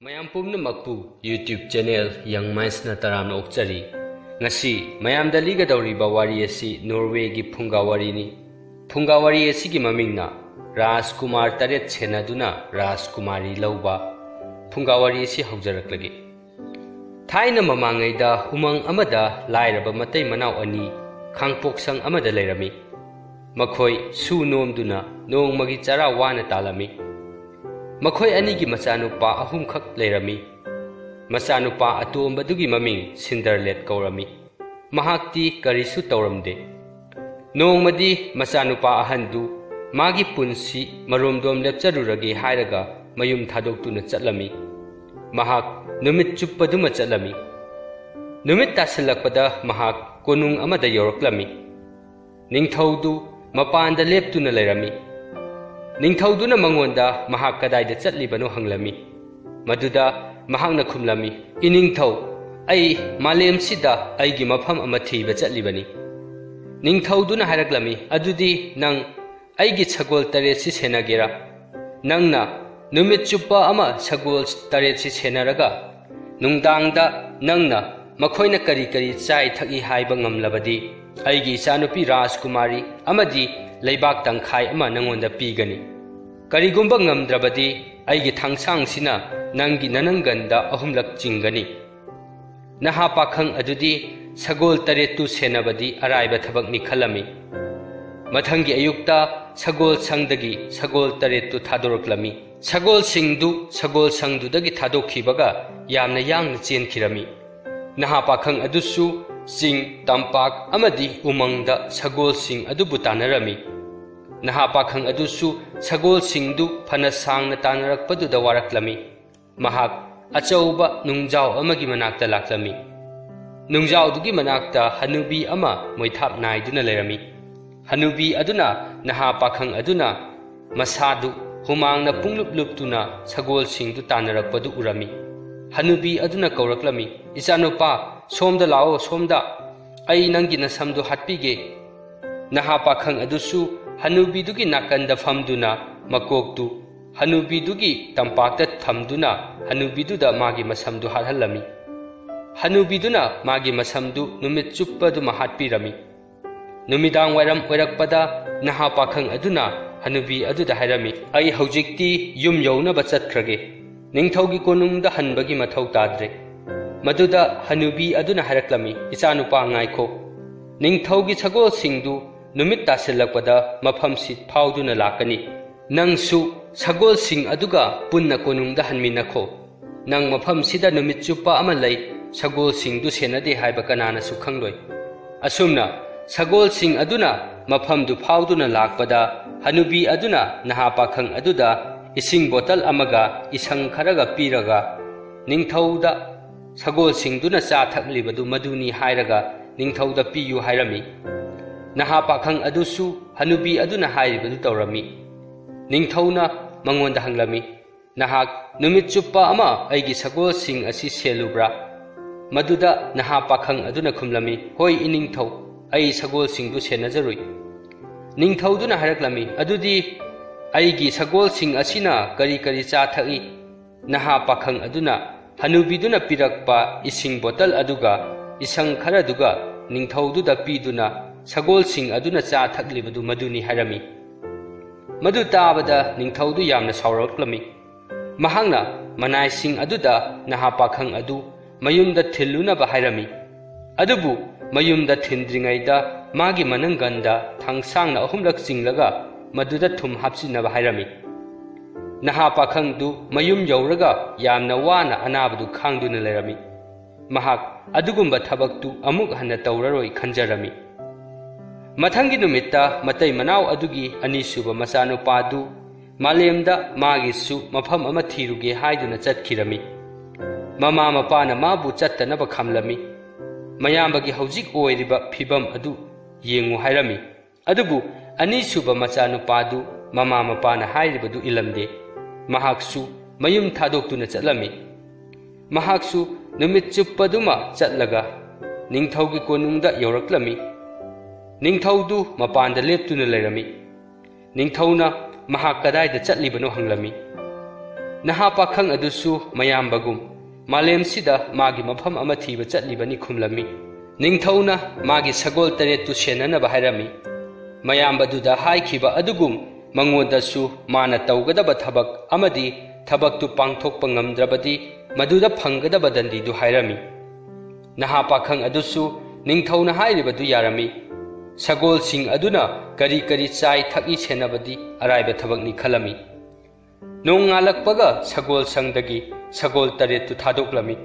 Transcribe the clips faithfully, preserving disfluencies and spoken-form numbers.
ꯃꯌꯥꯝ ꯄꯨꯝꯅꯃꯛꯄꯨ YouTube channel Young Mindsꯅ ꯇꯔꯥꯝꯅ ꯑꯣꯛꯆꯔꯤ꯫ ꯉꯁꯤ ꯃꯌꯥꯝꯗ ꯂꯤꯒꯗꯧꯔꯤꯕ ꯋꯥꯔꯤ ꯑꯁꯤ ꯅꯣꯔꯋꯦꯒꯤ ꯐꯨꯡꯒꯥ ꯋꯥꯔꯤꯅꯤ꯫ ꯐꯨꯡꯒꯥ ꯋꯥꯔꯤ ꯑꯁꯤꯒꯤ ꯃꯃꯤꯡꯅ ꯔꯥꯖꯀꯨꯃꯥꯔ ꯇꯔꯦꯠ ꯁꯦꯟꯅꯗꯨꯅ ꯔꯥꯖꯀꯨꯃꯥꯔꯤ ꯂꯧꯕ꯫ ꯐꯨꯡꯒꯥ ꯋꯥꯔꯤ ꯑꯁꯤ ꯍꯧꯖꯔꯛꯂꯒꯦ꯫ ꯊꯥꯏꯅ ꯃꯃꯥꯡꯉꯩꯗ ꯎꯃꯪ ꯑꯃꯗ ꯂꯥꯏꯔꯕ ꯃꯇꯩ ꯃꯅꯥꯎ ꯑꯅꯤ ꯈꯥꯡꯄꯣꯛꯁꯪ ꯑꯃꯗ ꯂꯩꯔꯝꯃꯤ꯫ ꯃꯈꯣꯏ ꯁꯨ ꯅꯣꯝꯗꯨꯅ ꯅꯣꯡꯃꯒꯤ ꯆꯔꯥ ꯋꯥꯅ ꯇꯥꯜꯂꯝꯃꯤ꯫ ꯃꯈꯣꯏ ꯑꯅꯤꯒꯤ ꯃꯆꯥꯅꯨꯄꯥ ꯑꯍꯨꯝꯈꯛ ꯂꯩꯔꯝꯃꯤ꯫ ꯃꯆꯥꯅꯨꯄꯥ ꯑꯇꯣꯝꯕꯗꯨꯒꯤ ꯃꯃꯤꯡ ꯁꯤꯟꯗꯔꯂꯦꯠ ꯀꯧꯔꯝꯃꯤ꯫ ꯃꯍꯥꯛꯇꯤ ꯀꯔꯤꯁꯨ ꯇꯧꯔꯝꯗꯦ꯫ ꯅꯣꯡꯃꯗꯤ ꯃꯆꯥꯅꯨꯄꯥ ꯑꯍꯟꯗꯨ ꯃꯥꯒꯤ ꯄꯨꯟꯁꯤ ꯃꯔꯣꯝꯗꯣꯝ ꯂꯦꯞꯆꯔꯨꯔꯒꯦ ꯍꯥꯏꯔꯒ ꯃꯌꯨꯝ ꯊꯥꯗꯣꯛꯇꯨꯅ ꯆꯠꯂꯝꯃꯤ꯫ ꯃꯍꯥꯛ ꯅꯨꯃꯤꯠ ꯆꯨꯞꯄꯗꯨꯃ ꯆꯠꯂꯝꯃꯤ꯫ ꯅꯨꯃꯤꯠ ꯇꯥꯁꯤꯜꯂꯛꯄꯗ ꯃꯍꯥꯛ ꯀꯣꯅꯨꯡ ꯑꯃꯗ ꯌꯧꯔꯛꯂꯝꯃꯤ꯫ ꯅꯤꯡꯊꯧꯗꯨ ꯃꯄꯥꯟꯗ ꯂꯦꯞꯇꯨꯅ ꯂꯩꯔꯝꯃꯤ꯫ ꯅꯤꯡꯊꯧꯗꯨꯅ ꯃꯉꯣꯟꯗ ꯃꯍꯥꯛ ꯀꯗꯥꯏꯗ ꯆꯠꯂꯤꯕꯅꯣ ꯍꯪꯂꯝꯃꯤ꯫ ꯃꯗꯨꯗ ꯃꯍꯥꯛꯅ ꯈꯨꯝꯂꯝꯃꯤ, "ꯏꯅꯤꯡꯊꯧ, ꯑꯩ ꯃꯥꯂꯦꯝꯁꯤꯗ ꯑꯩꯒꯤ ꯃꯐꯝ ꯑꯃ ꯊꯤꯕ ꯆꯠꯂꯤꯕꯅꯤ꯫" ꯅꯤꯡꯊꯧꯗꯨꯅ ꯍꯥꯏꯔꯛꯂꯝꯃꯤ, "ꯑꯗꯨꯗꯤ ꯅꯪ ꯑꯩꯒꯤ ꯁꯒꯣꯜ ꯇꯔꯦꯠꯁꯤ ꯁꯦꯟꯅꯒꯦꯔꯥ? ꯅꯪꯅ ꯅꯨꯃꯤꯠ ꯆꯨꯞꯄ ꯑꯃ ꯁꯒꯣꯜ ꯇꯔꯦꯠꯁꯤ ꯁꯦꯟꯅꯔꯒ ꯅꯨꯡꯗꯥꯡꯗ ꯅꯪꯅ ꯃꯈꯣꯏꯅ ꯀꯔꯤ ꯀꯔꯤ ꯆꯥꯏ ꯊꯛꯏ ꯍꯥꯏꯕ ꯉꯝꯂꯕꯗꯤ ꯑꯩꯒꯤ ꯏꯆꯥꯅꯨꯄꯤ ꯔꯥꯖꯀꯨꯃꯥꯔꯤ ꯑꯃꯗꯤ ꯂꯩꯕꯥꯛ ꯇꯪꯈꯥꯏ ꯑꯃ ꯅꯪꯉꯣꯟꯗ ꯄꯤꯒꯅꯤ꯫ ꯀꯔꯤꯒꯨꯝꯕ ꯉꯝꯗ꯭ꯔꯕꯗꯤ ꯑꯩꯒꯤ ꯊꯥꯡꯁꯥꯡꯁꯤꯅ ꯅꯪꯒꯤ ꯅꯅꯪꯒꯟꯗ ꯑꯍꯨꯝꯂꯛ ꯆꯤꯡꯒꯅꯤ꯫" ꯅꯍꯥ ꯄꯥꯈꯪ ꯑꯗꯨꯗꯤ ꯁꯒꯣꯜ ꯇꯔꯦꯠꯇꯨ ꯁꯦꯟꯅꯕꯗꯤ ꯑꯔꯥꯏꯕ ꯊꯕꯛꯅꯤ ꯈꯜꯂꯝꯃꯤ꯫ ꯃꯊꯪꯒꯤ ꯑꯌꯨꯛꯇ ꯁꯒꯣꯜ ꯁꯪꯗꯒꯤ ꯁꯒꯣꯜ ꯇꯔꯦꯠꯇꯨ ꯊꯥꯗꯣꯔꯛꯂꯝꯃꯤ꯫ ꯁꯒꯣꯜꯁꯤꯡꯗꯨ ꯁꯒꯣꯜ ꯁꯪꯗꯨꯗꯒꯤ ꯊꯥꯗꯣꯛꯈꯤꯕꯒ ꯌꯥꯝꯅ ꯌꯥꯡꯅ ꯆꯦꯟꯈꯤꯔꯝꯃꯤ꯫ ꯅꯍꯥ ꯄꯥꯈꯪ ꯑꯗꯨꯁꯨ ꯆꯤꯡ, ꯇꯝꯄꯥꯛ ꯑꯃꯗꯤ ꯎꯃꯪꯗ ꯁꯒꯣꯜꯁꯤꯡ ꯑꯗꯨꯕꯨ ꯇꯥꯟꯅꯔꯝꯃꯤ꯫ ꯅꯍꯥ ꯄꯥꯈꯪ ꯑꯗꯨꯁꯨ ꯁꯒꯣꯜꯁꯤꯡꯗꯨ ꯐꯅ ꯁꯥꯡꯅ ꯇꯥꯟꯅꯔꯛꯄꯗꯨꯗ ꯋꯥꯔꯛꯂꯝꯃꯤ꯫ ꯃꯍꯥꯛ ꯑꯆꯧꯕ ꯅꯨꯡꯖꯥꯎ ꯑꯃꯒꯤ ꯃꯅꯥꯛꯇ ꯂꯥꯛꯂꯝꯃꯤ꯫ ꯅꯨꯡꯖꯥꯎꯗꯨꯒꯤ ꯃꯅꯥꯛꯇ ꯍꯅꯨꯕꯤ ꯑꯃ ꯃꯣꯏꯊꯥꯞ ꯅꯥꯏꯗꯨꯅ ꯂꯩꯔꯝꯃꯤ꯫ ꯍꯅꯨꯕꯤ ꯑꯗꯨꯅ ꯅꯍꯥ ꯄꯥꯈꯪ ꯑꯗꯨꯅ ꯃꯁꯥꯗꯨ ꯍꯨꯃꯥꯡꯅ ꯄꯨꯡꯂꯨꯞ ꯂꯨꯞꯇꯨꯅ ꯁꯒꯣꯜꯁꯤꯡꯗꯨ ꯇꯥꯟꯅꯔꯛꯄꯗꯨ ꯎꯔꯝꯃꯤ꯫ ꯍꯅꯨꯕꯤ ꯑꯗꯨꯅ ꯀꯧꯔꯛꯂꯝꯃꯤ, "ꯏꯆꯥꯅꯨꯄꯥ, ꯁꯣꯝꯗ ꯂꯥꯛꯑꯣ, ꯁꯣꯝꯗ꯫ ꯑꯩ ꯅꯪꯒꯤ ꯅꯁꯝꯗꯨ ꯍꯥꯠꯄꯤꯒꯦ꯫" ꯅꯍꯥ ꯄꯥꯈꯪ ꯑꯗꯨꯁꯨ ꯍꯅꯨꯕꯤꯗꯨꯒꯤ ꯅꯥꯀꯟꯗ ꯐꯝꯗꯨꯅ ꯃꯀꯣꯛꯇꯨ ꯍꯅꯨꯕꯤꯗꯨꯒꯤ ꯇꯝꯄꯥꯛꯇ ꯊꯝꯗꯨꯅ ꯍꯅꯨꯕꯤꯗꯨꯗ ꯃꯥꯒꯤ ꯃꯁꯝꯗꯨ ꯍꯥꯠꯍꯜꯂꯝꯃꯤ꯫ ꯍꯅꯨꯕꯤꯗꯨꯅ ꯃꯥꯒꯤ ꯃꯁꯝꯗꯨ ꯅꯨꯃꯤꯠ ꯆꯨꯞꯄꯗꯨꯃ ꯍꯥꯠꯄꯤꯔꯝꯃꯤ꯫ ꯅꯨꯃꯤꯗꯥꯡ ꯋꯥꯏꯔꯝ ꯑꯣꯏꯔꯛꯄꯗ ꯅꯍꯥ ꯄꯥꯈꯪ ꯑꯗꯨꯅ ꯍꯅꯨꯕꯤ ꯑꯗꯨꯗ ꯍꯥꯏꯔꯝꯃꯤ, "ꯑꯩ ꯍꯧꯖꯤꯛꯇꯤ ꯌꯨꯝ ꯌꯧꯅꯕ ꯆꯠꯈ꯭ꯔꯒꯦ꯫ ꯅꯤꯡꯊꯧꯒꯤ ꯀꯣꯅꯨꯡꯗ ꯍꯟꯕꯒꯤ ꯃꯊꯧ ꯇꯥꯗ꯭ꯔꯦ꯫" ꯃꯗꯨꯗ ꯍꯅꯨꯕꯤ ꯑꯗꯨꯅ ꯍꯥꯏꯔꯛꯂꯝꯃꯤ, "ꯏꯆꯥꯅꯨꯄꯥ, ꯉꯥꯏꯈꯣ꯫ ꯅꯤꯡꯊꯧꯒꯤ ꯁꯒꯣꯜꯁꯤꯡꯗꯨ ꯅꯨꯃꯤꯠ ꯇꯥꯁꯤꯜꯂꯛꯄꯗ ꯃꯐꯝꯁꯤ ꯐꯥꯎꯗꯨꯅ ꯂꯥꯛꯀꯅꯤ꯫ ꯅꯪꯁꯨ ꯁꯒꯣꯜꯁꯤꯡ ꯑꯗꯨꯒ ꯄꯨꯟꯅ ꯀꯣꯅꯨꯡꯗ ꯍꯟꯃꯤꯟꯅꯈꯣ꯫ ꯅꯪ ꯃꯐꯝꯁꯤꯗ ꯅꯨꯃꯤꯠ ꯆꯨꯞꯄ ꯑꯃ ꯂꯩ, ꯁꯒꯣꯜꯁꯤꯡꯗꯨ ꯁꯦꯟꯅꯗꯦ ꯍꯥꯏꯕ ꯀꯅꯥꯅꯁꯨ ꯈꯪꯂꯣꯏ꯫" ꯑꯁꯨꯝꯅ ꯁꯒꯣꯜꯁꯤꯡ ꯑꯗꯨꯅ ꯃꯐꯝꯗꯨ ꯐꯥꯎꯗꯨꯅ ꯂꯥꯛꯄꯗ, ꯍꯅꯨꯕꯤ ꯑꯗꯨꯅ ꯅꯍꯥ ꯄꯥꯈꯪ ꯑꯗꯨꯗ ꯏꯁꯤꯡ ꯕꯣꯇꯜ ꯑꯃꯒ ꯏꯁꯪ ꯈꯔꯒ ꯄꯤꯔꯒ, "ꯅꯤꯡꯊꯧꯗ ꯁꯒꯣꯜꯁꯤꯡꯗꯨꯅ ꯆꯥ ꯊꯛꯂꯤꯕꯗꯨ ꯃꯗꯨꯅꯤ ꯍꯥꯏꯔꯒ ꯅꯤꯡꯊꯧꯗ ꯄꯤꯌꯨ" ꯍꯥꯏꯔꯝꯃꯤ꯫ ꯅꯍꯥ ꯄꯥꯈꯪ ꯑꯗꯨꯁꯨ ꯍꯅꯨꯕꯤ ꯑꯗꯨꯅ ꯍꯥꯏꯔꯤꯕꯗꯨ ꯇꯧꯔꯝꯃꯤ꯫ ꯅꯤꯡꯊꯧꯅ ꯃꯉꯣꯟꯗ ꯍꯪꯂꯝꯃꯤ, "ꯅꯍꯥꯛ ꯅꯨꯃꯤꯠ ꯆꯨꯞꯄ ꯑꯃ ꯑꯩꯒꯤ ꯁꯒꯣꯜꯁꯤꯡ ꯑꯁꯤ ꯁꯦꯜꯂꯨꯕ꯭ꯔꯥ?" ꯃꯗꯨꯗ ꯅꯍꯥ ꯄꯥꯈꯪ ꯑꯗꯨꯅ ꯈꯨꯝꯂꯝꯃꯤ, "ꯍꯣꯏ, ꯏꯅꯤꯡꯊꯧ, ꯑꯩ ꯁꯒꯣꯜꯁꯤꯡꯗꯨ ꯁꯦꯟꯅꯖꯔꯨꯏ꯫" ꯅꯤꯡꯊꯧꯗꯨꯅ ꯍꯥꯏꯔꯛꯂꯝꯃꯤ, "ꯑꯗꯨꯗꯤ ꯑꯩꯒꯤ ꯁꯒꯣꯜꯁꯤꯡ ꯑꯁꯤꯅ ꯀꯔꯤ ꯀꯔꯤ ꯆꯥ ꯊꯛꯏ?" ꯅꯍꯥ ꯄꯥꯈꯪ ꯑꯗꯨꯅ ꯍꯅꯨꯕꯤꯗꯨꯅ ꯄꯤꯔꯛꯄ ꯏꯁꯤꯡ ꯕꯣꯇꯜ ꯑꯗꯨꯒ ꯏꯁꯪ ꯈꯔꯗꯨꯒ ꯅꯤꯡꯊꯧꯗꯨꯗ ꯄꯤꯗꯨꯅ ꯁꯒꯣꯜꯁꯤꯡ ꯑꯗꯨꯅ ꯆꯥ ꯊꯛꯂꯤꯕꯗꯨ ꯃꯗꯨꯅꯤ ꯍꯥꯏꯔꯝꯃꯤ꯫ ꯃꯗꯨ ꯇꯥꯕꯗ ꯅꯤꯡꯊꯧꯗꯨ ꯌꯥꯝꯅ ꯁꯥꯎꯔꯛꯂꯝꯃꯤ꯫ ꯃꯍꯥꯛꯅ ꯃꯅꯥꯏꯁꯤꯡ ꯑꯗꯨꯗ ꯅꯍꯥ ꯄꯥꯈꯪ ꯑꯗꯨ ꯃꯌꯨꯝꯗ ꯊꯤꯜꯂꯨꯅꯕ ꯍꯥꯏꯔꯝꯃꯤ꯫ ꯑꯗꯨꯕꯨ ꯃꯌꯨꯝꯗ ꯊꯤꯟꯗ꯭ꯔꯤꯉꯩꯗ ꯃꯥꯒꯤ ꯃꯅꯪꯒꯟꯗ ꯊꯥꯡꯁꯥꯡꯅ ꯑꯍꯨꯝꯂꯛ ꯆꯤꯡꯂꯒ ꯃꯗꯨꯗ ꯊꯨꯝ ꯍꯥꯞꯆꯤꯟꯅꯕ ꯍꯥꯏꯔꯝꯃꯤ꯫ ꯅꯍꯥ ꯄꯥꯈꯪꯗꯨ ꯃꯌꯨꯝ ꯌꯧꯔꯒ ꯌꯥꯝꯅ ꯋꯥꯅ ꯑꯅꯥꯕꯗꯨ ꯈꯥꯡꯗꯨꯅ ꯂꯩꯔꯝꯃꯤ꯫ ꯃꯍꯥꯛ ꯑꯗꯨꯒꯨꯝꯕ ꯊꯕꯛꯇꯨ ꯑꯃꯨꯛ ꯍꯟꯅ ꯇꯧꯔꯔꯣꯏ ꯈꯟꯖꯔꯝꯃꯤ꯫ ꯃꯊꯪꯒꯤ ꯅꯨꯃꯤꯠꯇ ꯃꯇꯩ ꯃꯅꯥꯎ ꯑꯗꯨꯒꯤ ꯑꯅꯤꯁꯨꯕ ꯃꯆꯥꯅꯨꯄꯥꯗꯨ ꯃꯥꯂꯦꯝꯗ ꯃꯥꯒꯤꯁꯨ ꯃꯐꯝ ꯑꯃ ꯊꯤꯔꯨꯒꯦ ꯍꯥꯏꯗꯨꯅ ꯆꯠꯈꯤꯔꯝꯃꯤ꯫ ꯃꯃꯥ ꯃꯄꯥꯅ ꯃꯥꯕꯨ ꯆꯠꯇꯅꯕ ꯈꯥꯝꯂꯝꯃꯤ꯫ ꯃꯌꯥꯝꯕꯒꯤ ꯍꯧꯖꯤꯛ ꯑꯣꯏꯔꯤꯕ ꯐꯤꯚꯝ ꯑꯗꯨ ꯌꯦꯡꯉꯨ ꯍꯥꯏꯔꯝꯃꯤ꯫ ꯑꯗꯨꯕꯨ ꯑꯅꯤꯁꯨꯕ ꯃꯆꯥꯅꯨꯄꯥꯗꯨ ꯃꯃꯥ ꯃꯄꯥꯅ ꯍꯥꯏꯔꯤꯕꯗꯨ ꯏꯜꯂꯝꯗꯦ꯫ ꯃꯍꯥꯛꯁꯨ ꯃꯌꯨꯝ ꯊꯥꯗꯣꯛꯇꯨꯅ ꯆꯠꯂꯝꯃꯤ꯫ ꯃꯍꯥꯛꯁꯨ ꯅꯨꯃꯤꯠ ꯆꯨꯞꯄꯗꯨꯃ ꯆꯠꯂꯒ ꯅꯤꯡꯊꯧꯒꯤ ꯀꯣꯅꯨꯡꯗ ꯌꯧꯔꯛꯂꯝꯃꯤ꯫ ꯅꯤꯡꯊꯧꯗꯨ ꯃꯄꯥꯟꯗ ꯂꯦꯞꯇꯨꯅ ꯂꯩꯔꯝꯃꯤ꯫ ꯅꯤꯡꯊꯧꯅ "ꯃꯍꯥꯛ ꯀꯗꯥꯏꯗ ꯆꯠꯂꯤꯕꯅꯣ?" ꯍꯪꯂꯝꯃꯤ꯫ ꯅꯍꯥ ꯄꯥꯈꯪ ꯑꯗꯨꯁꯨ ꯃꯌꯥꯝꯕꯒꯨꯝ ꯃꯥꯂꯦꯝꯁꯤꯗ ꯃꯥꯒꯤ ꯃꯐꯝ ꯑꯃ ꯊꯤꯕ ꯆꯠꯂꯤꯕꯅꯤ ꯈꯨꯝꯂꯝꯃꯤ꯫ ꯅꯤꯡꯊꯧꯅ ꯃꯥꯒꯤ ꯁꯒꯣꯜ ꯇꯔꯦꯠꯇꯨ ꯁꯦꯟꯅꯅꯕ ꯍꯥꯏꯔꯝꯃꯤ꯫ ꯃꯌꯥꯝꯕꯗꯨꯗ ꯍꯥꯏꯈꯤꯕ ꯑꯗꯨꯒꯨꯝ ꯃꯉꯣꯟꯗꯁꯨ ꯃꯥꯅ ꯇꯧꯒꯗꯕ ꯊꯕꯛ ꯑꯃꯗꯤ ꯊꯕꯛꯇꯨ ꯄꯥꯡꯊꯣꯛꯄ ꯉꯝꯗ꯭ꯔꯕꯗꯤ ꯃꯗꯨꯗ ꯐꯪꯒꯗꯕ ꯗꯟꯗꯤꯗꯨ ꯍꯥꯏꯔꯝꯃꯤ꯫ ꯅꯍꯥ ꯄꯥꯈꯪ ꯑꯗꯨꯁꯨ ꯅꯤꯡꯊꯧꯅ ꯍꯥꯏꯔꯤꯕꯗꯨ ꯌꯥꯔꯝꯃꯤ꯫ ꯁꯒꯣꯜꯁꯤꯡ ꯑꯗꯨꯅ ꯀꯔꯤ ꯀꯔꯤ ꯆꯥꯏ ꯊꯛꯏ ꯁꯦꯟꯅꯕꯗꯤ ꯑꯔꯥꯏꯕ ꯊꯕꯛꯅꯤ ꯈꯜꯂꯝꯃꯤ꯫ ꯅꯣꯡꯉꯥꯜꯂꯛꯄꯒ ꯁꯒꯣꯜ ꯁꯪꯗꯒꯤ ꯁꯒꯣꯜ ꯇꯔꯦꯠꯇꯨ ꯊꯥꯗꯣꯛꯂꯝꯃꯤ꯫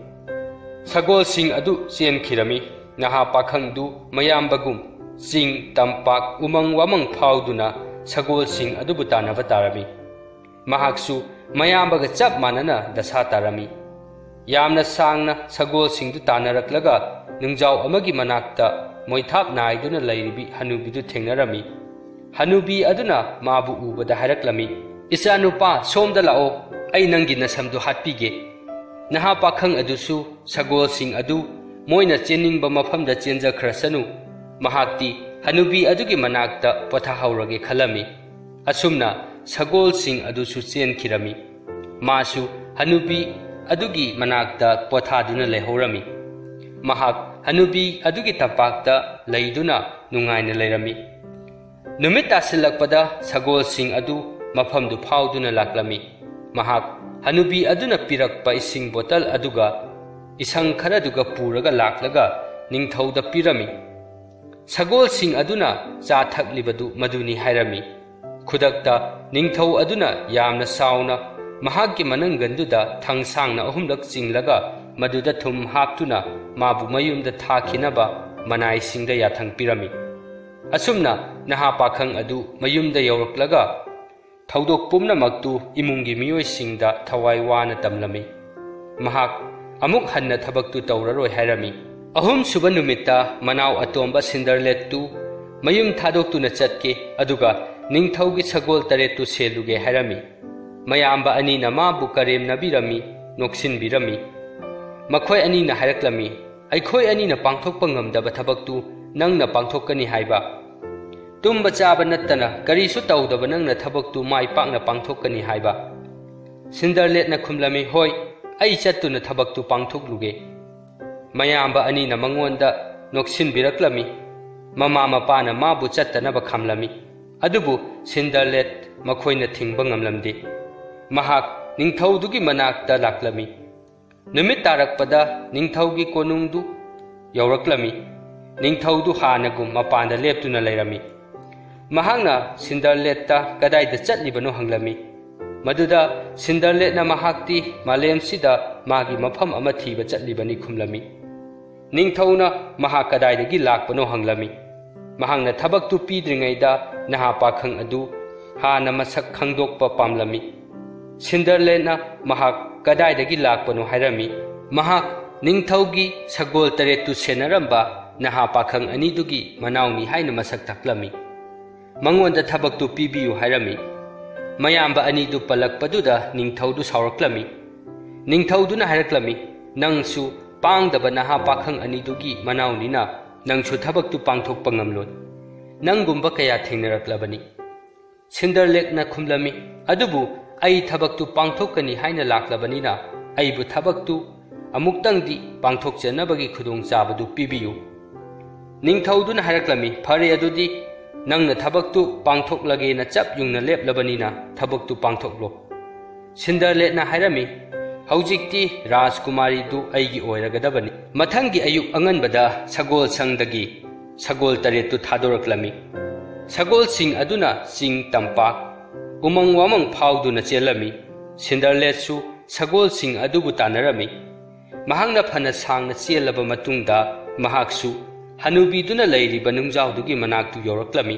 ꯁꯒꯣꯜꯁꯤꯡ ꯑꯗꯨ ꯆꯦꯟꯈꯤꯔꯝꯃꯤ꯫ ꯅꯍꯥ ꯄꯥꯈꯪꯗꯨ ꯃꯌꯥꯝꯕꯒꯨꯝ ꯆꯤꯡ, ꯇꯝꯄꯥꯛ, ꯎꯃꯪ ꯋꯥꯃꯪ ꯐꯥꯎꯗꯨꯅ ꯁꯒꯣꯜꯁꯤꯡ ꯑꯗꯨꯕꯨ ꯇꯥꯟꯅꯕ ꯇꯥꯔꯝꯃꯤ꯫ ꯃꯍꯥꯛꯁꯨ ꯃꯌꯥꯝꯕꯒ ꯆꯞ ꯃꯥꯟꯅꯅ ꯗꯁꯥ ꯇꯥꯔꯝꯃꯤ꯫ ꯌꯥꯝꯅ ꯁꯥꯡꯅ ꯁꯒꯣꯜꯁꯤꯡꯗꯨ ꯇꯥꯟꯅꯔꯛꯂꯒ ꯅꯨꯡꯖꯥꯎ ꯑꯃꯒꯤ ꯃꯅꯥꯛꯇ ꯃꯣꯏꯊꯥꯞ ꯅꯥꯏꯗꯨꯅ ꯂꯩꯔꯤꯕꯤ ꯍꯅꯨꯕꯤꯗꯨ ꯊꯦꯡꯅꯔꯝꯃꯤ꯫ ꯍꯅꯨꯕꯤ ꯑꯗꯨꯅ ꯃꯥꯕꯨ ꯎꯕꯗ ꯍꯥꯏꯔꯛꯂꯝꯃꯤ, "ꯏꯆꯥꯅꯨꯄꯥ, ꯁꯣꯝꯗ ꯂꯥꯛꯑꯣ, ꯑꯩ ꯅꯪꯒꯤ ꯅꯁꯝꯗꯨ ꯍꯥꯠꯄꯤꯒꯦ꯫" ꯅꯍꯥ ꯄꯥꯈꯪ ꯑꯗꯨꯁꯨ ꯁꯒꯣꯜꯁꯤꯡ ꯑꯗꯨ ꯃꯣꯏꯅ ꯆꯦꯟꯅꯤꯡꯕ ꯃꯐꯝꯗ ꯆꯦꯟꯖꯈ꯭ꯔꯁꯅꯨ, ꯃꯍꯥꯛꯇꯤ ꯍꯅꯨꯕꯤ ꯑꯗꯨꯒꯤ ꯃꯅꯥꯛꯇ ꯄꯣꯊꯥꯍꯧꯔꯒꯦ ꯈꯜꯂꯝꯃꯤ꯫ ꯑꯁꯨꯝꯅ ꯁꯒꯣꯜꯁꯤꯡ ꯑꯗꯨꯁꯨ ꯆꯦꯟꯈꯤꯔꯝꯃꯤ꯫ ꯃꯥꯁꯨ ꯍꯅꯨꯕꯤ ꯑꯗꯨꯒꯤ ꯃꯅꯥꯛꯇ ꯄꯣꯊꯥꯗꯨꯅ ꯂꯩꯍꯧꯔꯝꯃꯤ꯫ ꯃꯍꯥꯛ ꯍꯅꯨꯕꯤ ꯑꯗꯨꯒꯤ ꯇꯝꯄꯥꯛꯇ ꯂꯩꯗꯨꯅ ꯅꯨꯡꯉꯥꯏꯅ ꯂꯩꯔꯝꯃꯤ꯫ ꯅꯨꯃꯤꯠ ꯇꯥꯁꯤꯜꯂꯛꯄꯗ ꯁꯒꯣꯜꯁꯤꯡ ꯑꯗꯨ ꯃꯐꯝꯗꯨ ꯐꯥꯎꯗꯨꯅ ꯂꯥꯛꯂꯝꯃꯤ꯫ ꯃꯍꯥꯛ ꯍꯅꯨꯕꯤ ꯑꯗꯨꯅ ꯄꯤꯔꯛꯄ ꯏꯁꯤꯡ ꯕꯣꯇꯜ ꯑꯗꯨꯒ ꯏꯁꯪ ꯈꯔꯗꯨꯒ ꯄꯨꯔꯒ ꯂꯥꯛꯂꯒ ꯅꯤꯡꯊꯧꯗ ꯄꯤꯔꯝꯃꯤ꯫ ꯁꯒꯣꯜꯁꯤꯡ ꯑꯗꯨꯅ ꯆꯥ ꯊꯛꯂꯤꯕꯗꯨ ꯃꯗꯨꯅꯤ ꯍꯥꯏꯔꯝꯃꯤ꯫ ꯈꯨꯗꯛꯇ ꯅꯤꯡꯊꯧ ꯑꯗꯨꯅ ꯌꯥꯝꯅ ꯁꯥꯎꯅ ꯃꯍꯥꯛꯀꯤ ꯃꯅꯪꯒꯟꯗꯨꯗ ꯊꯥꯡ ꯁꯥꯡꯅ ꯑꯍꯨꯝꯂꯛ ꯆꯤꯡꯂꯒ ꯃꯗꯨꯗ ꯊꯨꯝ ꯍꯥꯞꯇꯨꯅ ꯃꯥꯕꯨ ꯃꯌꯨꯝꯗ ꯊꯥꯈꯤꯅꯕ ꯃꯅꯥꯏꯁꯤꯡꯗ ꯌꯥꯊꯪ ꯄꯤꯔꯝꯃꯤ꯫ ꯑꯁꯨꯝꯅ ꯅꯍꯥ ꯄꯥꯈꯪ ꯑꯗꯨ ꯃꯌꯨꯝꯗ ꯌꯧꯔꯛꯂꯒ ꯊꯧꯗꯣꯛ ꯄꯨꯝꯅꯃꯛꯇꯨ ꯏꯃꯨꯡꯒꯤ ꯃꯤꯑꯣꯏꯁꯤꯡꯗ ꯊꯋꯥꯏ ꯋꯥꯅ ꯇꯝꯂꯝꯃꯤ꯫ ꯃꯍꯥꯛ ꯑꯃꯨꯛ ꯍꯟꯅ ꯊꯕꯛꯇꯨ ꯇꯧꯔꯔꯣꯏ ꯍꯥꯏꯔꯝꯃꯤ꯫ ꯑꯍꯨꯝꯁꯨꯕ ꯅꯨꯃꯤꯠꯇ ꯃꯅꯥꯎ ꯑꯇꯣꯝꯕ ꯁꯤꯟꯗꯔꯂꯦꯠꯇꯨ ꯃꯌꯨꯝ ꯊꯥꯗꯣꯛꯇꯨꯅ ꯆꯠꯀꯦ, ꯑꯗꯨꯒ ꯅꯤꯡꯊꯧꯒꯤ ꯁꯒꯣꯜ ꯇꯔꯦꯠꯇꯨ ꯁꯦꯜꯂꯨꯒꯦ ꯍꯥꯏꯔꯝꯃꯤ꯫ ꯃꯌꯥꯝꯕ ꯑꯅꯤꯅ ꯃꯥꯕꯨ ꯀꯔꯦꯝꯅꯕꯤꯔꯝꯃꯤ, ꯅꯣꯛꯁꯤꯟꯕꯤꯔꯝꯃꯤ꯫ ꯃꯈꯣꯏ ꯑꯅꯤꯅ ꯍꯥꯏꯔꯛꯂꯝꯃꯤ, "ꯑꯩꯈꯣꯏ ꯑꯅꯤꯅ ꯄꯥꯡꯊꯣꯛꯄ ꯉꯝꯗꯕ ꯊꯕꯛꯇꯨ ꯅꯪꯅ ꯄꯥꯡꯊꯣꯛꯀꯅꯤ ꯍꯥꯏꯕ?" "ꯇꯨꯝꯕ ꯆꯥꯕ ꯅꯠꯇꯅ ꯀꯔꯤꯁꯨ ꯇꯧꯗꯕ ꯅꯪꯅ ꯊꯕꯛꯇꯨ ꯃꯥꯏ ꯄꯥꯛꯅ ꯄꯥꯡꯊꯣꯛꯀꯅꯤ ꯍꯥꯏꯕ?" ꯁꯤꯟꯗꯔꯂꯦꯠꯅ ꯈꯨꯝꯂꯝꯃꯤ, "ꯍꯣꯏ, ꯑꯩ ꯆꯠꯇꯨꯅ ꯊꯕꯛꯇꯨ ꯄꯥꯡꯊꯣꯛꯂꯨꯒꯦ"꯫ ꯃꯌꯥꯝꯕ ꯑꯅꯤꯅ ꯃꯉꯣꯟꯗ ꯅꯣꯛꯁꯤꯟꯕꯤꯔꯛꯂꯝꯃꯤ꯫ ꯃꯃꯥ ꯃꯄꯥꯅ ꯃꯥꯕꯨ ꯆꯠꯇꯅꯕ ꯈꯥꯝꯂꯝꯃꯤ꯫ ꯑꯗꯨꯕꯨ ꯁꯤꯟꯗꯔꯂꯦꯠ ꯃꯈꯣꯏꯅ ꯊꯤꯡꯕ ꯉꯝꯂꯝꯗꯦ꯫ ꯃꯍꯥꯛ ꯅꯤꯡꯊꯧꯗꯨꯒꯤ ꯃꯅꯥꯛꯇ ꯂꯥꯛꯂꯝꯃꯤ꯫ ꯅꯨꯃꯤꯠ ꯇꯥꯔꯛꯄꯗ ꯅꯤꯡꯊꯧꯒꯤ ꯀꯣꯅꯨꯡꯗꯨ ꯌꯧꯔꯛꯂꯝꯃꯤ꯫ ꯅꯤꯡꯊꯧꯗꯨ ꯍꯥꯟꯅꯒꯨꯝ ꯃꯄꯥꯟꯗ ꯂꯦꯞꯇꯨꯅ ꯂꯩꯔꯝꯃꯤ꯫ ꯃꯍꯥꯛꯅ ꯁꯤꯟꯗꯔꯂꯦꯠꯇ ꯀꯗꯥꯏꯗ ꯆꯠꯂꯤꯕꯅꯣ ꯍꯪꯂꯝꯃꯤ꯫ ꯃꯗꯨꯗ ꯁꯤꯟꯗꯔꯂꯦꯠꯅ ꯃꯍꯥꯛꯇꯤ ꯃꯥꯂꯦꯝꯁꯤꯗ ꯃꯥꯒꯤ ꯃꯐꯝ ꯑꯃ ꯊꯤꯕ ꯆꯠꯂꯤꯕꯅꯤ ꯈꯨꯝꯂꯝꯃꯤ꯫ ꯅꯤꯡꯊꯧꯅ ꯃꯍꯥꯛ ꯀꯗꯥꯏꯗꯒꯤ ꯂꯥꯛꯄꯅꯣ ꯍꯪꯂꯝꯃꯤ꯫ ꯃꯍꯥꯛꯅ ꯊꯕꯛꯇꯨ ꯄꯤꯗ꯭ꯔꯤꯉꯩꯗ ꯅꯍꯥ ꯄꯥꯈꯪ ꯑꯗꯨ ꯍꯥꯟꯅ ꯃꯁꯛ ꯈꯪꯗꯣꯛꯄ ꯄꯥꯝꯂꯝꯃꯤ꯫ ꯁꯤꯟꯗꯔꯂꯦꯠꯅ ꯃꯍꯥꯛ ꯀꯗꯥꯏꯗꯒꯤ ꯂꯥꯛꯄꯅꯣ ꯍꯥꯏꯔꯝꯃꯤ꯫ ꯃꯍꯥꯛ ꯅꯤꯡꯊꯧꯒꯤ ꯁꯒꯣꯜ ꯇꯔꯦꯠꯇꯨ ꯁꯦꯟꯅꯔꯝꯕ ꯅꯍꯥ ꯄꯥꯈꯪ ꯑꯅꯤꯗꯨꯒꯤ ꯃꯅꯥꯎꯅꯤ ꯍꯥꯏꯅ ꯃꯁꯛ ꯇꯥꯛꯂꯝꯃꯤ꯫ ꯃꯉꯣꯟꯗ ꯊꯕꯛꯇꯨ ꯄꯤꯕꯤꯌꯨ ꯍꯥꯏꯔꯝꯃꯤ꯫ ꯃꯌꯥꯝꯕ ꯑꯅꯤꯗꯨ ꯄꯜꯂꯛꯄꯗꯨꯗ ꯅꯤꯡꯊꯧꯗꯨ ꯁꯥꯎꯔꯛꯂꯝꯃꯤ꯫ ꯅꯤꯡꯊꯧꯗꯨꯅ ꯍꯥꯏꯔꯛꯂꯝꯃꯤ, "ꯅꯪꯁꯨ ꯄꯥꯡꯗꯕ ꯅꯍꯥ ꯄꯥꯈꯪ ꯑꯅꯤꯗꯨꯒꯤ ꯃꯅꯥꯎꯅꯤꯅ ꯅꯪꯁꯨ ꯊꯕꯛꯇꯨ ꯄꯥꯡꯊꯣꯛꯄ ꯉꯝꯂꯣꯏ꯫ ꯅꯪꯒꯨꯝꯕ ꯀꯌꯥ ꯊꯦꯡꯅꯔꯛꯂꯕꯅꯤ"꯫ ꯁꯤꯟꯗꯔꯂꯦꯠꯅ ꯈꯨꯝꯂꯝꯃꯤ, "ꯑꯗꯨꯕꯨ ꯑꯩ ꯊꯕꯛꯇꯨ ꯄꯥꯡꯊꯣꯛꯀꯅꯤ ꯍꯥꯏꯅ ꯂꯥꯛꯂꯕꯅꯤꯅ ꯑꯩꯕꯨ ꯊꯕꯛꯇꯨ ꯑꯃꯨꯛꯇꯪꯗꯤ ꯄꯥꯡꯊꯣꯛꯆꯅꯕꯒꯤ ꯈꯨꯗꯣꯡꯆꯥꯕꯗꯨ ꯄꯤꯕꯤꯌꯨ"꯫ ꯅꯤꯡꯊꯧꯗꯨꯅ ꯍꯥꯏꯔꯛꯂꯝꯃꯤ, "ꯐꯔꯦ, ꯑꯗꯨꯗꯤ ꯅꯪꯅ ꯊꯕꯛꯇꯨ ꯄꯥꯡꯊꯣꯛꯂꯒꯦꯅ ꯆꯞ ꯌꯨꯡꯅ ꯂꯦꯞꯂꯕꯅꯤꯅ ꯊꯕꯛꯇꯨ ꯄꯥꯡꯊꯣꯛꯂꯣ"꯫ ꯁꯤꯟꯗꯔꯂꯦꯠꯅ ꯍꯥꯏꯔꯝꯃꯤ, "ꯍꯧꯖꯤꯛꯇꯤ ꯔꯥꯖꯀꯨꯃꯥꯔꯤꯗꯨ ꯑꯩꯒꯤ ꯑꯣꯏꯔꯒꯗꯕꯅꯤ"꯫ ꯃꯊꯪꯒꯤ ꯑꯌꯨꯛ ꯑꯉꯟꯕꯗ ꯁꯒꯣꯜ ꯁꯪꯗꯒꯤ ꯁꯒꯣꯜ ꯇꯔꯦꯠꯇꯨ ꯊꯥꯗꯣꯔꯛꯂꯝꯃꯤ꯫ ꯁꯒꯣꯜꯁꯤꯡ ꯑꯗꯨꯅ ꯆꯤꯡ ꯇꯝꯄꯥꯛ, ꯎꯃꯪ ꯋꯥꯃꯪ ꯐꯥꯎꯗꯨꯅ ꯆꯦꯜꯂꯝꯃꯤ꯫ ꯁꯤꯟꯗꯔꯂꯦꯠꯁꯨ ꯁꯒꯣꯜꯁꯤꯡ ꯑꯗꯨꯕꯨ ꯇꯥꯟꯅꯔꯝꯃꯤ꯫ ꯃꯍꯥꯛꯅ ꯐꯅ ꯁꯥꯡꯅ ꯆꯦꯜꯂꯕ ꯃꯇꯨꯡꯗ ꯃꯍꯥꯛꯁꯨ ꯍꯅꯨꯕꯤꯗꯨꯅ ꯂꯩꯔꯤꯕ ꯅꯨꯡꯖꯥꯎꯗꯨꯒꯤ ꯃꯅꯥꯛꯇꯨ ꯌꯧꯔꯛꯂꯝꯃꯤ꯫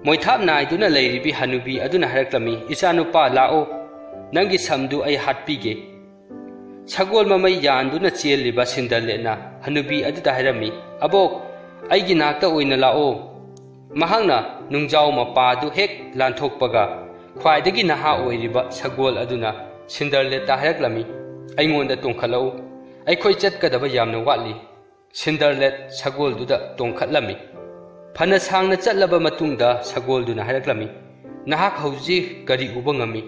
ꯃꯣꯏꯊꯥꯞ ꯅꯥꯏꯗꯨꯅ ꯂꯩꯔꯤꯕꯤ ꯍꯅꯨꯕꯤ ꯑꯗꯨꯅ ꯍꯥꯏꯔꯛꯂꯝꯃꯤ, "ꯏꯆꯥꯅꯨꯄꯥ, ꯂꯥꯛꯑꯣ, ꯅꯪꯒꯤ ꯁꯝꯗꯨ ꯑꯩ ꯍꯥꯠꯄꯤꯒꯦ"꯫ ꯁꯒꯣꯜ ꯃꯃꯩ ꯌꯥꯟꯗꯨꯅ ꯆꯦꯜꯂꯤꯕ ꯁꯤꯟꯗꯔꯂꯦꯠꯅ ꯍꯅꯨꯕꯤ ꯑꯗꯨꯗ ꯍꯥꯏꯔꯝꯃꯤ, "ꯑꯕꯣꯛ, ꯑꯩꯒꯤ ꯅꯥꯛꯇ ꯑꯣꯏꯅ ꯂꯥꯛꯑꯣ"꯫ ꯃꯍꯥꯛꯅ ꯅꯨꯡꯖꯥꯎ ꯃꯄꯥꯗꯨ ꯍꯦꯛ ꯂꯥꯟꯊꯣꯛꯄꯒ ꯈ꯭ꯋꯥꯏꯗꯒꯤ ꯅꯍꯥ ꯑꯣꯏꯔꯤꯕ ꯁꯒꯣꯜ ꯑꯗꯨꯅ ꯁꯤꯟꯗꯔꯂꯦꯠꯇ ꯍꯥꯏꯔꯛꯂꯝꯃꯤ, "ꯑꯩꯉꯣꯟꯗ ꯇꯣꯡꯈꯠꯂꯛꯎ, ꯑꯩꯈꯣꯏ ꯆꯠꯀꯗꯕ ꯌꯥꯝꯅ ꯋꯥꯠꯂꯤ"꯫ ꯁꯤꯟꯗꯔꯂꯦꯠ ꯁꯒꯣꯜꯗꯨꯗ ꯇꯣꯡꯈꯠꯂꯝꯃꯤ꯫ ꯐꯅ ꯁꯥꯡꯅ ꯆꯠꯂꯕ ꯃꯇꯨꯡꯗ ꯁꯒꯣꯜꯗꯨꯅ ꯍꯥꯏꯔꯛꯂꯝꯃꯤ, "ꯅꯍꯥꯛ ꯍꯧꯖꯤꯛ ꯀꯔꯤ ꯎꯕ ꯉꯝꯃꯤ?"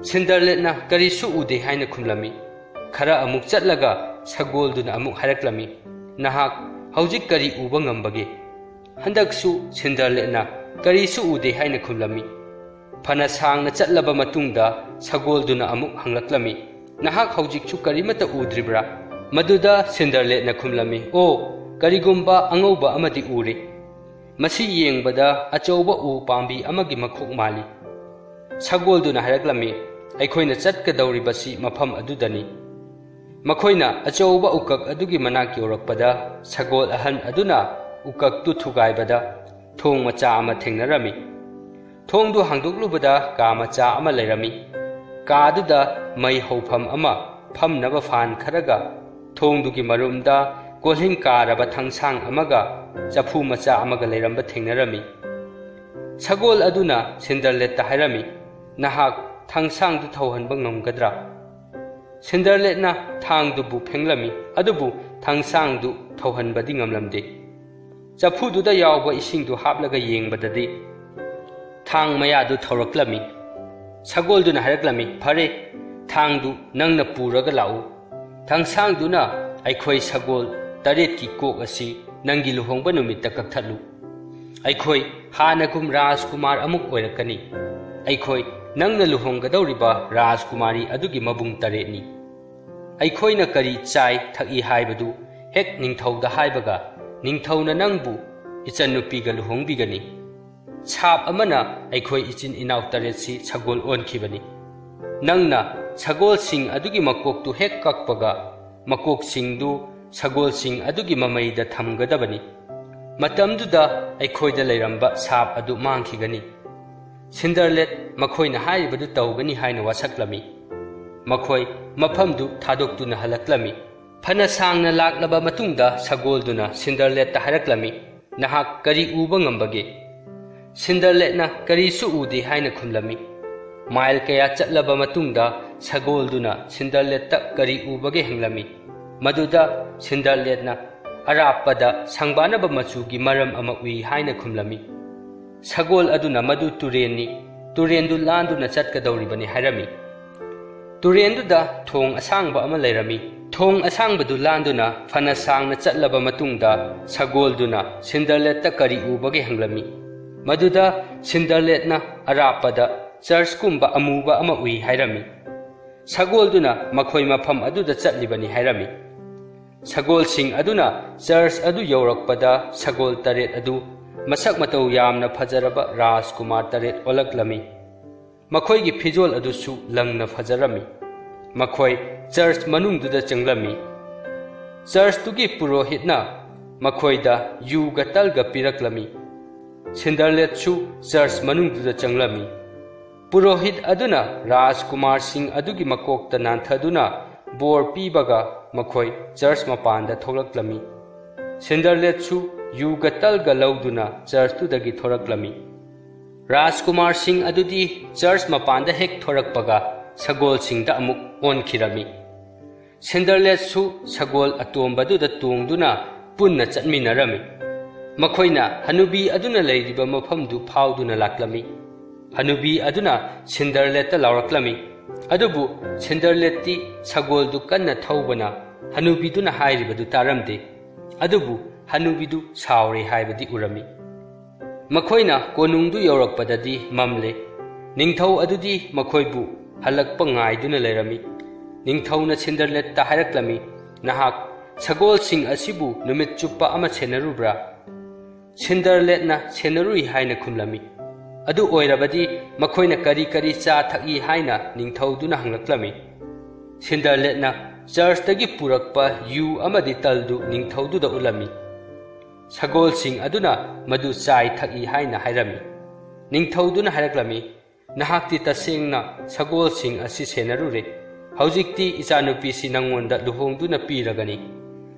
ꯁꯤꯟꯗꯔꯂꯦꯠꯅ, "ꯀꯔꯤꯁꯨ ꯎꯗꯦ" ꯍꯥꯏꯅ ꯈꯨꯝꯂꯝꯃꯤ꯫ ꯈꯔ ꯑꯃꯨꯛ ꯆꯠꯂꯒ ꯁꯒꯣꯜꯗꯨꯅ ꯑꯃꯨꯛ ꯍꯥꯏꯔꯛꯂꯝꯃꯤ, "ꯅꯍꯥꯛ ꯍꯧꯖꯤꯛ ꯀꯔꯤ ꯎꯕ ꯉꯝꯕꯒꯦ?" ꯍꯟꯗꯛꯁꯨ ꯁꯤꯟꯗꯔꯂꯦꯠꯅ, "ꯀꯔꯤꯁꯨ ꯎꯗꯦ" ꯍꯥꯏꯅ ꯈꯨꯝꯂꯝꯃꯤ꯫ ꯐꯅ ꯁꯥꯡꯅ ꯆꯠꯂꯕ ꯃꯇꯨꯡꯗ ꯁꯒꯣꯜꯗꯨꯅ ꯑꯃꯨꯛ ꯍꯪꯂꯛꯂꯝꯃꯤ, "ꯅꯍꯥꯛ ꯍꯧꯖꯤꯛꯁꯨ ꯀꯔꯤꯃꯠꯇ ꯎꯗ꯭ꯔꯤꯕ꯭ꯔꯥ?" ꯃꯗꯨꯗ ꯁꯤꯟꯗꯔꯂꯦꯠꯅ ꯈꯨꯝꯂꯝꯃꯤ, "ꯑꯣ, ꯀꯔꯤꯒꯨꯝꯕ ꯑꯉꯧꯕ ꯑꯃꯗꯤ ꯎꯔꯦ꯫ ꯃꯁꯤ ꯌꯦꯡꯕꯗ ꯑꯆꯧꯕ ꯎ ꯄꯥꯝꯕꯤ ꯑꯃꯒꯤ ꯃꯈꯣꯛ ꯃꯥꯜꯂꯤ꯫" ꯁꯒꯣꯜꯗꯨꯅ ꯍꯥꯏꯔꯛꯂꯝꯃꯤ, "ꯑꯩꯈꯣꯏꯅ ꯆꯠꯀꯗꯧꯔꯤꯕꯁꯤ ꯃꯐꯝ ꯑꯗꯨꯗꯅꯤ꯫" ꯃꯈꯣꯏꯅ ꯑꯆꯧꯕ ꯎꯀꯛ ꯑꯗꯨꯒꯤ ꯃꯅꯥꯛ ꯌꯧꯔꯛꯄꯗ, ꯁꯒꯣꯜ ꯑꯍꯟ ꯑꯗꯨꯅ ꯎꯀꯛꯇꯨ ꯊꯨꯒꯥꯏꯕꯗ ꯊꯣꯡ ꯃꯆꯥ ꯑꯃ ꯊꯦꯡꯅꯔꯝꯃꯤ꯫ ꯊꯣꯡꯗꯨ ꯍꯥꯡꯗꯣꯛꯂꯨꯕꯗ ꯀꯥ ꯃꯆꯥ ꯑꯃ ꯂꯩꯔꯝꯃꯤ꯫ ꯀꯥꯗꯨꯗ ꯃꯩ ꯍꯧꯐꯝ ꯑꯃ, ꯐꯝꯅꯕ ꯐꯥꯟ ꯈꯔꯒ, ꯊꯣꯡꯗꯨꯒꯤ ꯃꯔꯨꯝꯗ ꯀꯣꯜꯍꯤꯡ ꯀꯥꯔꯕ ꯊꯥꯡꯁꯥꯡ ꯑꯃꯒ ꯆꯐꯨ ꯃꯆꯥ ꯑꯃꯒ ꯂꯩꯔꯝꯕ ꯊꯦꯡꯅꯔꯝꯃꯤ꯫ ꯁꯒꯣꯜ ꯑꯗꯨꯅ ꯁꯤꯟꯗꯔꯂꯦꯠꯇ ꯍꯥꯏꯔꯝꯃꯤ, "ꯅꯍꯥꯛ ꯊꯥꯡꯁꯥꯡꯗꯨ ꯊꯧꯍꯟꯕ ꯉꯝꯒꯗ꯭ꯔꯥ?" ꯁꯤꯟꯗꯔꯂꯦꯠꯅ ꯊꯥꯡꯗꯨꯕꯨ ꯐꯦꯡꯂꯝꯃꯤ, ꯑꯗꯨꯕꯨ ꯊꯥꯡꯁꯥꯡꯗꯨ ꯊꯧꯍꯟꯕꯗꯤ ꯉꯝꯂꯝꯗꯦ꯫ ꯆꯐꯨꯗꯨꯗ ꯌꯥꯎꯕ ꯏꯁꯤꯡꯗꯨ ꯍꯥꯞꯂꯒ ꯌꯦꯡꯕꯗꯗꯤ ꯊꯥꯡ ꯃꯌꯥꯗꯨ ꯊꯧꯔꯛꯂꯝꯃꯤ꯫ ꯁꯒꯣꯜꯗꯨꯅ ꯍꯥꯏꯔꯛꯂꯝꯃꯤ, "ꯐꯔꯦ, ꯊꯥꯡꯗꯨ ꯅꯪꯅ ꯄꯨꯔꯒ ꯂꯥꯛꯎ꯫ ꯊꯥꯡꯁꯥꯡꯗꯨꯅ ꯑꯩꯈꯣꯏ ꯁꯒꯣꯜ ꯇꯔꯦꯠꯀꯤ ꯀꯣꯛ ꯑꯁꯤ ꯅꯪꯒꯤ ꯂꯨꯍꯣꯡꯕ ꯅꯨꯃꯤꯠꯇ ꯀꯛꯊꯠꯂꯨ꯫ ꯑꯩꯈꯣꯏ ꯍꯥꯟꯅꯒꯨꯝ ꯔꯥꯖꯀꯨꯃꯥꯔ ꯑꯃꯨꯛ ꯑꯣꯏꯔꯛꯀꯅꯤ꯫ ꯑꯩꯈꯣꯏ ꯅꯪꯅ ꯂꯨꯍꯣꯡꯒꯗꯧꯔꯤꯕ ꯔꯥꯖꯀꯨꯃꯥꯔꯤ ꯑꯗꯨꯒꯤ ꯃꯕꯨꯡ ꯇꯔꯦꯠꯅꯤ꯫ ꯑꯩꯈꯣꯏꯅ ꯀꯔꯤ ꯆꯥꯏ ꯊꯛꯏ ꯍꯥꯏꯕꯗꯨ ꯍꯦꯛ ꯅꯤꯡꯊꯧꯗ ꯍꯥꯏꯕꯒ, ꯅꯤꯡꯊꯧꯅ ꯅꯪꯕꯨ ꯏꯆꯟꯅꯨꯄꯤꯒ ꯂꯨꯍꯣꯡꯕꯤꯒꯅꯤ꯫" ꯁꯥꯞ ꯑꯃꯅ ꯑꯩꯈꯣꯏ ꯏꯆꯤꯟ ꯏꯅꯥꯎ ꯇꯔꯦꯠꯁꯤ ꯁꯒꯣꯜ ꯑꯣꯟꯈꯤꯕꯅꯤ꯫ ꯅꯪꯅ ꯁꯒꯣꯜꯁꯤꯡ ꯑꯗꯨꯒꯤ ꯃꯀꯣꯛꯇꯨ ꯍꯦꯛ ꯀꯛꯄꯒ, ꯃꯀꯣꯛꯁꯤꯡꯗꯨ ꯁꯒꯣꯜꯁꯤꯡ ꯑꯗꯨꯒꯤ ꯃꯃꯩꯗ ꯊꯝꯒꯗꯕꯅꯤ꯫ ꯃꯇꯝꯗꯨꯗ ꯑꯩꯈꯣꯏꯗ ꯂꯩꯔꯝꯕ ꯁꯥꯞ ꯑꯗꯨ ꯃꯥꯡꯈꯤꯒꯅꯤ꯫ ꯁꯤꯟꯗꯔꯂꯦꯠ ꯃꯈꯣꯏꯅ ꯍꯥꯏꯔꯤꯕꯗꯨ ꯇꯧꯒꯅꯤ ꯍꯥꯏꯅ ꯋꯥꯁꯛꯂꯝꯃꯤ꯫ ꯃꯈꯣꯏ ꯃꯐꯝꯗꯨ ꯊꯥꯗꯣꯛꯇꯨꯅ ꯍꯜꯂꯛꯂꯝꯃꯤ꯫ ꯐꯅ ꯁꯥꯡꯅ ꯂꯥꯛꯂꯕ ꯃꯇꯨꯡꯗ ꯁꯒꯣꯜꯗꯨꯅ ꯁꯤꯟꯗꯔꯂꯦꯠꯇ ꯍꯥꯏꯔꯛꯂꯝꯃꯤ, "ꯅꯍꯥꯛ ꯀꯔꯤ ꯎꯕ ꯉꯝꯕꯒꯦ?" ꯁꯤꯟꯗꯔꯂꯦꯠꯅ, "ꯀꯔꯤꯁꯨ ꯎꯗꯦ" ꯍꯥꯏꯅ ꯈꯨꯝꯂꯝꯃꯤ꯫ ꯃꯥꯏꯜ ꯀꯌꯥ ꯆꯠꯂꯕ ꯃꯇꯨꯡꯗ ꯁꯒꯣꯜꯗꯨꯅ ꯁꯤꯟꯗꯔꯂꯦꯠꯇ ꯀꯔꯤ ꯎꯕꯒꯦ ꯍꯪꯂꯝꯃꯤ꯫ ꯃꯗꯨꯗ ꯁꯤꯟꯗꯔꯂꯦꯠꯅ, ꯑꯔꯥꯞꯄꯗ ꯁꯪꯕꯥꯅꯕ ꯃꯆꯨꯒꯤ ꯃꯔꯝ ꯑꯃ ꯎꯏ ꯍꯥꯏꯅ ꯈꯨꯝꯂꯝꯃꯤ꯫ ꯁꯒꯣꯜ ꯑꯗꯨꯅ ꯃꯗꯨ ꯇꯨꯔꯦꯟꯅꯤ, ꯇꯨꯔꯦꯟꯗꯨ ꯂꯥꯟꯗꯨꯅ ꯆꯠꯀꯗꯧꯔꯤꯕꯅꯤ ꯍꯥꯏꯔꯝꯃꯤ꯫ ꯇꯨꯔꯦꯟꯗꯨꯗ ꯊꯣꯡ ꯑꯁꯥꯡꯕ ꯑꯃ ꯂꯩꯔꯝꯃꯤ꯫ ꯊꯣꯡ ꯑꯁꯥꯡꯕꯗꯨ ꯂꯥꯟꯗꯨꯅ ꯐꯅ ꯁꯥꯡꯅ ꯆꯠꯂꯕ ꯃꯇꯨꯡꯗ ꯁꯒꯣꯜꯗꯨꯅ ꯁꯤꯟꯗꯔꯂꯦꯠꯇ ꯀꯔꯤ ꯎꯕꯒꯦ ꯍꯪꯂꯝꯃꯤ꯫ ꯃꯗꯨꯗ ꯁꯤꯟꯗꯔꯂꯦꯠꯅ ꯑꯔꯥꯞꯄꯗ ꯆꯔꯆꯀꯨꯝꯕ ꯑꯃꯨꯕ ꯑꯃ ꯎꯏ ꯍꯥꯏꯔꯝꯃꯤ꯫ ꯁꯒꯣꯜꯗꯨꯅ ꯃꯈꯣꯏ ꯃꯐꯝ ꯑꯗꯨꯗ ꯆꯠꯂꯤꯕꯅꯤ ꯍꯥꯏꯔꯝꯃꯤ꯫ ꯁꯒꯣꯜꯁꯤꯡ ꯑꯗꯨꯅ ꯆꯔꯆ ꯑꯗꯨ ꯌꯧꯔꯛꯄꯗ ꯁꯒꯣꯜ ꯇꯔꯦꯠ ꯑꯗꯨ ꯃꯁꯛ ꯃꯇꯧ ꯌꯥꯝꯅ ꯐꯖꯔꯕ ꯔꯥꯖꯀꯨꯃꯥꯔ ꯇꯔꯦꯠ ꯑꯣꯜꯂꯛꯂꯝꯃꯤ꯫ ꯃꯈꯣꯏꯒꯤ ꯐꯤꯖꯣꯜ ꯑꯗꯨꯁꯨ ꯂꯪꯅ ꯐꯖꯔꯝꯃꯤ꯫ ꯃꯈꯣꯏ ꯆꯔꯆ ꯃꯅꯨꯡꯗꯨꯗ ꯆꯪꯂꯝꯃꯤ꯫ ꯆꯔꯆꯇꯨꯒꯤ ꯄꯨꯔꯣꯍꯤꯠꯅ ꯃꯈꯣꯏꯗ ꯌꯨꯒ ꯇꯜꯒ ꯄꯤꯔꯛꯂꯝꯃꯤ꯫ ꯁꯤꯟꯗꯔꯂꯦꯠꯁꯨ ꯆꯔꯆ ꯃꯅꯨꯡꯗꯨꯗ ꯆꯪꯂꯝꯃꯤ꯫ ꯄꯨꯔꯣꯍꯤꯠ ꯑꯗꯨꯅ ꯔꯥꯖꯀꯨꯃꯥꯔꯁꯤꯡ ꯑꯗꯨꯒꯤ ꯃꯀꯣꯛꯇ ꯅꯥꯟꯊꯗꯨꯅ ꯕꯣꯔ ꯄꯤꯕꯒ ꯃꯈꯣꯏ ꯆꯔꯆ ꯃꯄꯥꯟꯗ ꯊꯣꯛꯂꯛꯂꯝꯃꯤ꯫ ꯁꯤꯟꯗꯔꯂꯦꯠꯁꯨ ꯌꯨꯒ ꯇꯜꯒ ꯂꯧꯗꯨꯅ ꯆꯔꯆꯇꯨꯗꯒꯤ ꯊꯣꯔꯛꯂꯝꯃꯤ꯫ ꯔꯥꯖꯀꯨꯃꯥꯔꯁꯤꯡ ꯑꯗꯨꯗꯤ ꯆꯔꯆ ꯃꯄꯥꯟꯗ ꯍꯦꯛ ꯊꯣꯔꯛꯄꯒ ꯁꯒꯣꯜꯁꯤꯡꯗ ꯑꯃꯨꯛ ꯑꯣꯟꯈꯤꯔꯝꯃꯤ꯫ ꯁꯤꯟꯗꯔꯂꯦꯠꯁꯨ ꯁꯒꯣꯜ ꯑꯇꯣꯝꯕꯗꯨꯗ ꯇꯣꯡꯗꯨꯅ ꯄꯨꯟꯅ ꯆꯠꯃꯤꯟꯅꯔꯝꯃꯤ꯫ ꯃꯈꯣꯏꯅ ꯍꯅꯨꯕꯤ ꯑꯗꯨꯅ ꯂꯩꯔꯤꯕ ꯃꯐꯝꯗꯨ ꯐꯥꯎꯗꯨꯅ ꯂꯥꯛꯂꯝꯃꯤ꯫ ꯍꯅꯨꯕꯤ ꯑꯗꯨꯅ ꯁꯤꯟꯗꯔꯂꯦꯠꯇ ꯂꯥꯎꯔꯛꯂꯝꯃꯤ꯫ ꯑꯗꯨꯕꯨ ꯁꯤꯟꯗꯔꯂꯦꯠꯇꯤ ꯁꯒꯣꯜꯗꯨ ꯀꯟꯅ ꯊꯧꯕꯅ ꯍꯅꯨꯕꯤꯗꯨꯅ ꯍꯥꯏꯔꯤꯕꯗꯨ ꯇꯥꯔꯝꯗꯦ꯫ ꯑꯗꯨꯕꯨ ꯍꯅꯨꯕꯤꯗꯨ ꯁꯥꯎꯔꯦ ꯍꯥꯏꯕꯗꯤ ꯎꯔꯝꯃꯤ꯫ ꯃꯈꯣꯏꯅ ꯀꯣꯅꯨꯡꯗꯨ ꯌꯧꯔꯛꯄꯗꯗꯤ ꯃꯝꯂꯦ꯫ ꯅꯤꯡꯊꯧ ꯑꯗꯨꯗꯤ ꯃꯈꯣꯏꯕꯨ ꯍꯜꯂꯛꯄ ꯉꯥꯏꯗꯨꯅ ꯂꯩꯔꯝꯃꯤ꯫ ꯅꯤꯡꯊꯧꯅ ꯁꯤꯟꯗꯔꯂꯦꯠꯇ ꯍꯥꯏꯔꯛꯂꯝꯃꯤ, "ꯅꯍꯥꯛ ꯁꯒꯣꯜꯁꯤꯡ ꯑꯁꯤꯕꯨ ꯅꯨꯃꯤꯠ ꯆꯨꯞꯄ ꯑꯃ ꯁꯦꯟꯅꯔꯨꯕ꯭ꯔꯥ?" ꯁꯤꯟꯗꯔꯂꯦꯠꯅ "ꯁꯦꯟꯅꯔꯨꯏ" ꯍꯥꯏꯅ ꯈꯨꯝꯂꯝꯃꯤ꯫ ꯑꯗꯨ ꯑꯣꯏꯔꯕꯗꯤ ꯃꯈꯣꯏꯅ ꯀꯔꯤ ꯀꯔꯤ ꯆꯥ ꯊꯛꯏ ꯍꯥꯏꯅ ꯅꯤꯡꯊꯧꯗꯨꯅ ꯍꯪꯂꯛꯂꯝꯃꯤ꯫ ꯁꯤꯟꯗꯔꯂꯦꯠꯅ ꯆꯔꯆꯇꯒꯤ ꯄꯨꯔꯛꯄ ꯌꯨ ꯑꯃꯗꯤ ꯇꯜꯗꯨ ꯅꯤꯡꯊꯧꯗꯨꯗ ꯎꯠꯂꯝꯃꯤ꯫ ꯁꯒꯣꯜꯁꯤꯡ ꯑꯗꯨꯅ ꯃꯗꯨ ꯆꯥꯏ ꯊꯛꯏ ꯍꯥꯏꯅ ꯍꯥꯏꯔꯝꯃꯤ꯫ ꯅꯤꯡꯊꯧꯗꯨꯅ ꯍꯥꯏꯔꯛꯂꯝꯃꯤ, "ꯅꯍꯥꯛꯇꯤ ꯇꯁꯦꯡꯅ ꯁꯒꯣꯜꯁꯤꯡ ꯑꯁꯤ ꯁꯦꯟꯅꯔꯨꯔꯦ꯫ ꯍꯧꯖꯤꯛꯇꯤ ꯏꯆꯥꯅꯨꯄꯤꯁꯤ ꯅꯪꯉꯣꯟꯗ ꯂꯨꯍꯣꯡꯗꯨꯅ ꯄꯤꯔꯒꯅꯤ꯫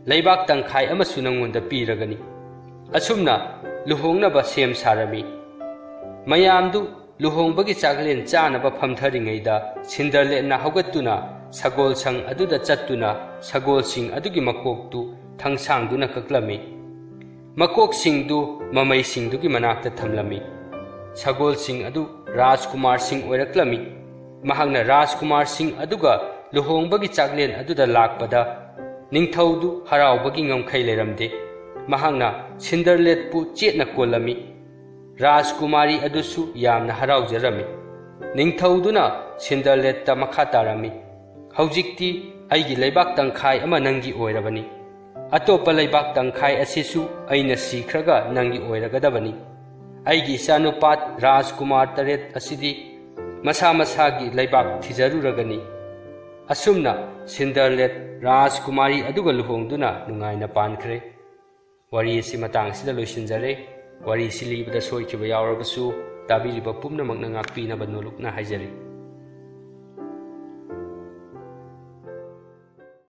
ꯂꯩꯕꯥꯛ ꯇꯪꯈꯥꯏ ꯑꯃꯁꯨ ꯅꯪꯉꯣꯟꯗ ꯄꯤꯔꯒꯅꯤ꯫" ꯑꯁꯨꯝꯅ ꯂꯨꯍꯣꯡꯅꯕ ꯁꯦꯝ ꯁꯥꯔꯝꯃꯤ꯫ ꯃꯌꯥꯝꯗꯨ ꯂꯨꯍꯣꯡꯕꯒꯤ ꯆꯥꯛꯂꯦꯟ ꯆꯥꯅꯕ ꯐꯝꯊꯔꯤꯉꯩꯗ ꯁꯤꯟꯗꯔꯂꯦꯠꯅ ꯍꯧꯒꯠꯇꯨꯅ ꯁꯒꯣꯜꯁꯪ ꯑꯗꯨꯗ ꯆꯠꯇꯨꯅ ꯁꯒꯣꯜꯁꯤꯡ ꯑꯗꯨꯒꯤ ꯃꯀꯣꯛꯇꯨ ꯊꯥꯡꯁꯥꯡꯗꯨꯅ ꯀꯛꯂꯝꯃꯤ꯫ ꯃꯀꯣꯛꯁꯤꯡꯗꯨ ꯃꯃꯩꯁꯤꯡꯗꯨꯒꯤ ꯃꯅꯥꯛꯇ ꯊꯝꯂꯝꯃꯤ꯫ ꯁꯒꯣꯜꯁꯤꯡ ꯑꯗꯨ ꯔꯥꯖꯀꯨꯃꯥꯔꯁꯤꯡ ꯑꯣꯏꯔꯛꯂꯝꯃꯤ꯫ ꯃꯍꯥꯛꯅ ꯔꯥꯖꯀꯨꯃꯥꯔꯁꯤꯡ ꯑꯗꯨꯒ ꯂꯨꯍꯣꯡꯕꯒꯤ ꯆꯥꯛꯂꯦꯟ ꯑꯗꯨꯗ ꯂꯥꯛꯄꯗ ꯅꯤꯡꯊꯧꯗꯨ ꯍꯔꯥꯎꯕꯒꯤ ꯉꯝꯈꯩ ꯂꯩꯔꯝꯗꯦ꯫ ꯃꯍꯥꯛꯅ ꯁꯤꯟꯗꯔꯂꯦꯠꯄꯨ ꯆꯦꯠꯅ ꯀꯣꯜꯂꯝꯃꯤ꯫ ꯔꯥꯖꯀꯨꯃꯥꯔꯤ ꯑꯗꯨꯁꯨ ꯌꯥꯝꯅ ꯍꯔꯥꯎꯖꯔꯝꯃꯤ꯫ ꯅꯤꯡꯊꯧꯗꯨꯅ ꯁꯤꯟꯗꯔꯂꯦꯠꯇ ꯃꯈꯥ ꯇꯥꯔꯝꯃꯤ, "ꯍꯧꯖꯤꯛꯇꯤ ꯑꯩꯒꯤ ꯂꯩꯕꯥꯛ ꯇꯪꯈꯥꯏ ꯑꯃ ꯅꯪꯒꯤ ꯑꯣꯏꯔꯕꯅꯤ꯫ ꯑꯇꯣꯞꯄ ꯂꯩꯕꯥꯛ ꯇꯪꯈꯥꯏ ꯑꯁꯤꯁꯨ ꯑꯩꯅ ꯁꯤꯈ꯭ꯔꯒ ꯅꯪꯒꯤ ꯑꯣꯏꯔꯒꯗꯕꯅꯤ꯫ ꯑꯩꯒꯤ ꯏꯆꯥꯅꯨꯄꯥ ꯔꯥꯖꯀꯨꯃꯥꯔ ꯇꯔꯦꯠ ꯑꯁꯤꯗꯤ ꯃꯁꯥ ꯃꯁꯥꯒꯤ ꯂꯩꯕꯥꯛ ꯊꯤꯖꯔꯨꯔꯒꯅꯤ꯫" ꯑꯁꯨꯝꯅ ꯁꯤꯟꯗꯔꯂꯦꯠ ꯔꯥꯖꯀꯨꯃꯥꯔꯤ ꯑꯗꯨꯒ ꯂꯨꯍꯣꯡꯗꯨꯅ ꯅꯨꯡꯉꯥꯏꯅ ꯄꯥꯟꯈ꯭ꯔꯦ꯫ ꯋꯥꯔꯤ ꯑꯁꯤ ꯃꯇꯥꯡ ꯑꯁꯤꯗ ꯂꯣꯏꯁꯤꯟꯖꯔꯦ꯫ ꯋꯥꯔꯤ ꯑꯁꯤ ꯂꯤꯕꯗ ꯁꯣꯏꯈꯤꯕ ꯌꯥꯎꯔꯕꯁꯨ ꯇꯥꯕꯤꯔꯤꯕ ꯄꯨꯝꯅꯃꯛꯅ ꯉꯥꯛꯄꯤꯅꯕ ꯅꯣꯂꯨꯛꯅ ꯍꯥꯏꯖꯔꯤ꯫